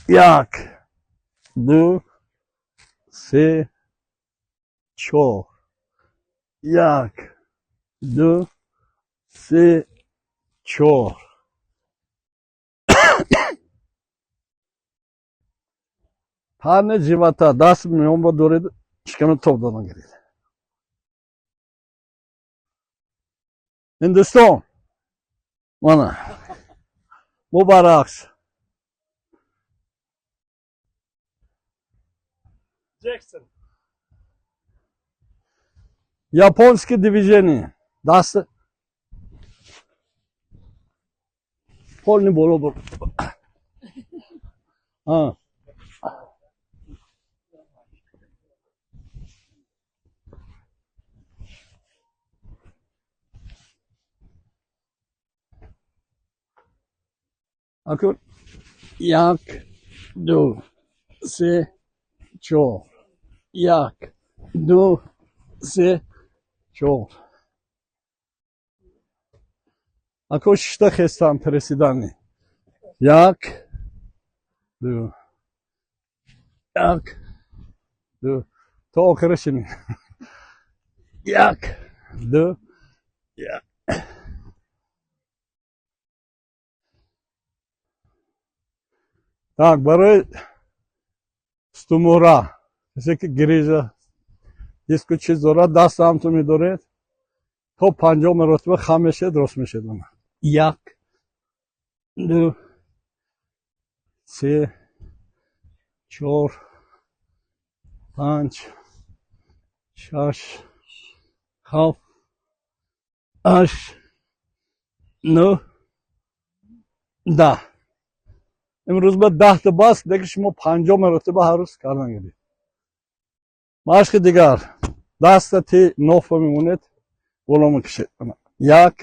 Як, ду, се, чор. Як, ду, се, чор. Пани живота, даст миён доред, шиками тоб додан гиред. Ҳиндустон. Мана. Бо баръакс. Джексон. Японский движение. Даст полный боло бур. А. Акун як, ду, се, чор. Як, ду, се, чор. Акун шишта хестам, приседание. Як, ду, як, ду. То охира шинем. Як, ду, як. Так, барои сутунмӯҳра, касе ки грыжа, диску чиз дорад, даст ҳамту медоред, то 50 маротиба хам мешед, рост мешед. Мана. Як, ду, се, чор, панҷ, шаш, ҳафт, ҳашт, нӯҳ, 10. Имрӯз ба 10-та бас, деки шумо 50 маротиба ҳар рӯз кардан гиред. Машқи дигар. Даста ти нофа мемонед, боло мекашед. Як,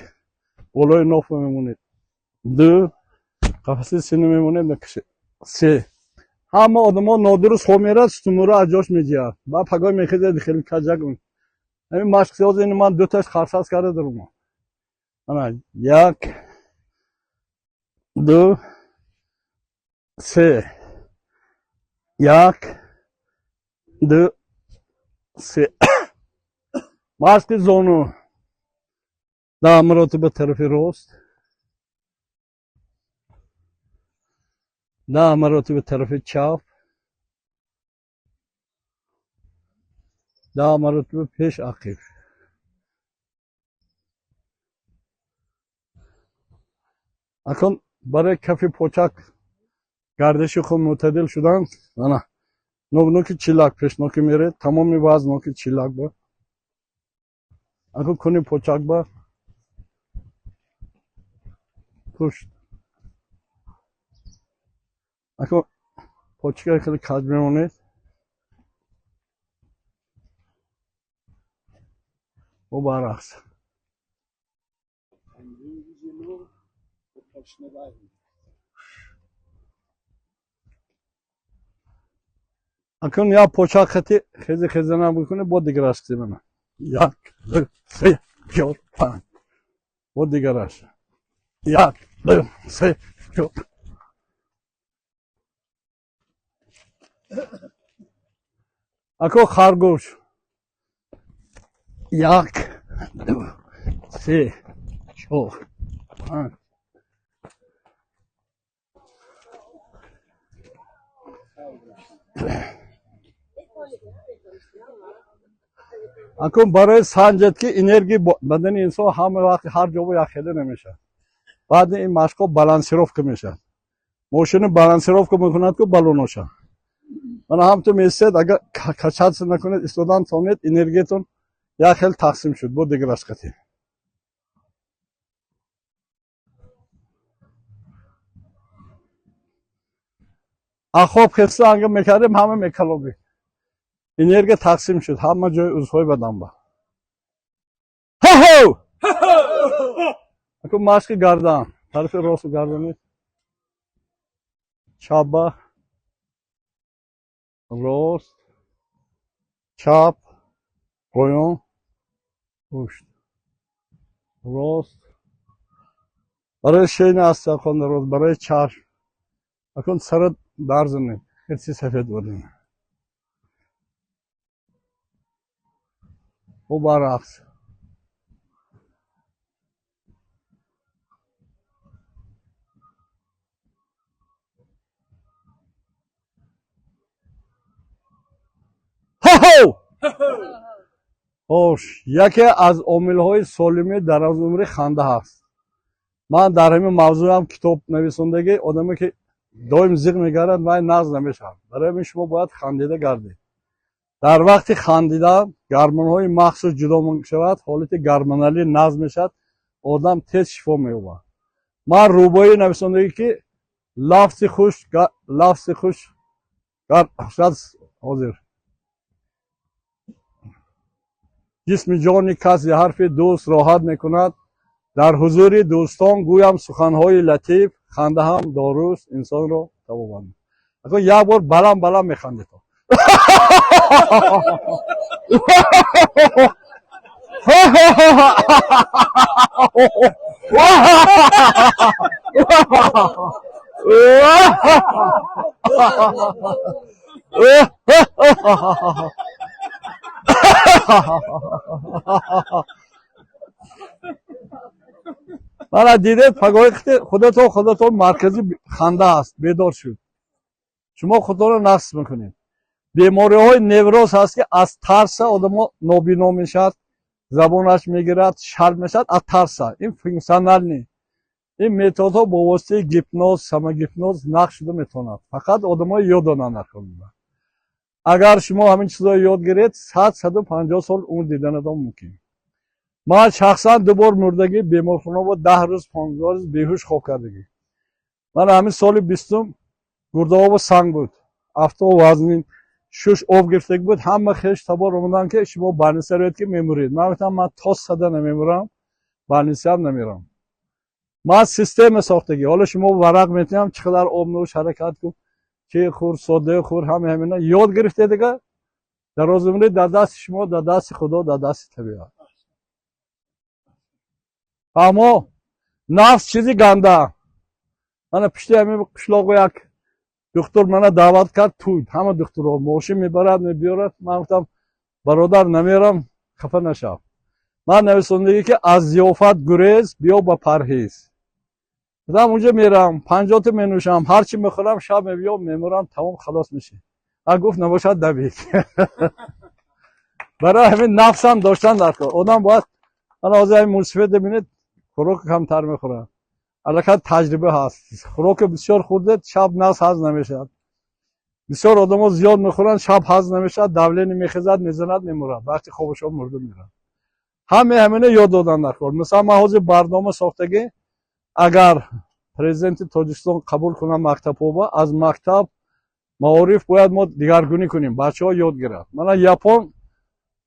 болои нофа мемонед. Ду, қафаси сина мемонед, мекашед. Се. Ҳама одамо нодуруст хоб мерад, сутунмӯҳра аз ҷош меҷиҳад. Баъд пагоҳ мехезед, хеле каҷак. Ҳамин машқ сиёз ини ман дуташ харсас карда дарумам. Ана, як, ду, се. Як, ду, се. Машқи зону. 10 маротиба тарафи рост. 10 маротиба тарафи чап. 10 маротиба пеш ақиб. Акун барои кафи почак гардиши хун мӯътадил шудан, ана нок, ноки чилак пешноки меред, тамоми вазн ноки чилак ба. Акун куни почак ба пушт. Акун почка хеле каҷ мемонед. Бо баръакс. Панҷои ҷило бо пошнавай. Акун як почак хати хези хезана бикунед, бо дигараш мана. Як, ду, се, чор, панҷ. Бо дигараш. Як, ду, се, чор. Ако харгӯш. Як, ду, се, чор, панҷ. Акун барои санҷад, ки энергияи бадани инсон ҳама вақт ҳар ҷо як хеле намешавад. Баъди ин машқҳо балансировка мешавад. Мошини балансировка мекунад ку балоноша. Мана ҳамту месед, агар качаться накунед, истодан тонед, энергиятон як хел тақсим шуд, бо дигараш қатӣ. Аз хоб хеста анга мекардем, ҳама мекалобид. Энергия тақсим шуд ҳама ҷои узвҳои бадан ба. Ҳо-ҳо! Акун машқи гардан. Тарафи росту гарданед. Чапба. Рост. Чап. Поён. Пушт. Рост. Барои шейный остеохондроз, барои чашм. Акун сара Дарзани хирси сафед бурдем. Бо баръакс. Ҳо-ҳо! Хош, яке аз омилҳои солимии дарозумрӣ ханда ҳаст. Ман дар ҳамин мавзӯъам китоб нависондагӣ. Одаме ки доим зиқ мегардад, вай нағз намешавад. Барои ҳамин шумо бояд хандида гардед. Дар вақти хандидан гормонҳои махсус ҷудо мешавад, ҳолати гормоналӣ нағз мешавад, одам тез шифо меёбад. Ман рубоӣ нависондагӣ, ки лафзи хуш, лафзи хуш ҳозир ҷисми ҷони кас ҳарфи дӯст роҳат мекунад. Дар ҳузури дӯстон гӯям суханҳои латиф, ханда ҳам доруст, инсонро табобат. Як бор баланд баланд механдед. Мана дидед, пагоҳи худатон маркази ханда аст, бедор шуд. Шумо худро нақс мекунед. Бемориҳои невроз ҳаст, ки аз тарса одамо нобино мешавад, забонаш мегирад, шал мешавад аз тарса. Ин функциональный. Ин методҳо бо воситаи гипноз, самогипноз нақш шуда метавонад. Фақат одамои ёд донанд накунанд. Агар шумо ҳамин чизҳоро ёд гиред, 100-150 сол умр диданатон мумкин. Ман шахсан ду бор мурдагӣ, беморхона бо 10 рӯз, 15 рӯз беҳуш хоб кардагӣ. Ман ҳамин соли 20-ум гурдаобу санг буд, афто вазнин, шуш об гирифтагӣ буд. Ҳама хеш табор омаданд, ки шумо больница равед, ки мемуред. Ман гуфтам, ман то сада намемурам, больница ам намерам. Ман система сохтагӣ. Ҳоло шумо варақ метиҳам, чӣ қадар об нӯш, ҳаракат кун, чӣ хӯр, сода хӯр, ҳама ҳамина ёд гирифте. Дига дарозумрӣ дар дасти шумо, дар дасти Худо, дар дасти табиат. Аммо нафс чизи ганда. Мана пишти ҳамин қишлоқу як духтур мана даъват кард туй. Ҳама духтурҳо мошин мебарад, мебиёрад. Ман гуфтам, бародар, намерам, хафа нашав. Ман нависондагӣ, ки аз зиёфат гурез, биё ба парҳез. Гуфтам, унҷа мерам, 50-та менӯшам, ҳарчи мехӯрам, шаб мебиём, мемурам, тамом, халос мешӣ. А гуфт, набошад, давид. Барои ҳамин нафсам доштан дар кор. Одам бояд, мана ҳозир ҳамин мусифед бибинед, хӯроки камтар мехӯрад. Аллакай таҷриба ҳаст. Хӯроки бисёр хӯрдед, шаб нафс ҳазм намешавад. Бисёр одамо зиёд мехӯранд, шаб ҳазм намешавад, давление мехезад, мезанад, мемурад. Вақти хобашон мурда мерад. Ҳаме ҳамина ёд додан дар кор. Масалан, ман ҳозир барнома сохтагӣ, агар президенти Тоҷикистон қабул кунад, мактабҳоба аз мактаб маориф бояд мо дигаргунӣ кунем, бачаҳо ёд гирад. Мана Япон,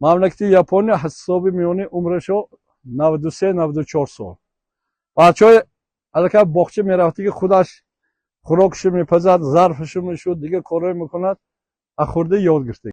мамлакати Япония ҳисоби миёни умрашо 93, 94 сол. Бачаҳои аллакай боғча мерафтиги, худаш хӯрокашо мепазад, зарфашо мешуд, дигар корҳое мекунад, аз хурдӣ ёд гирифта.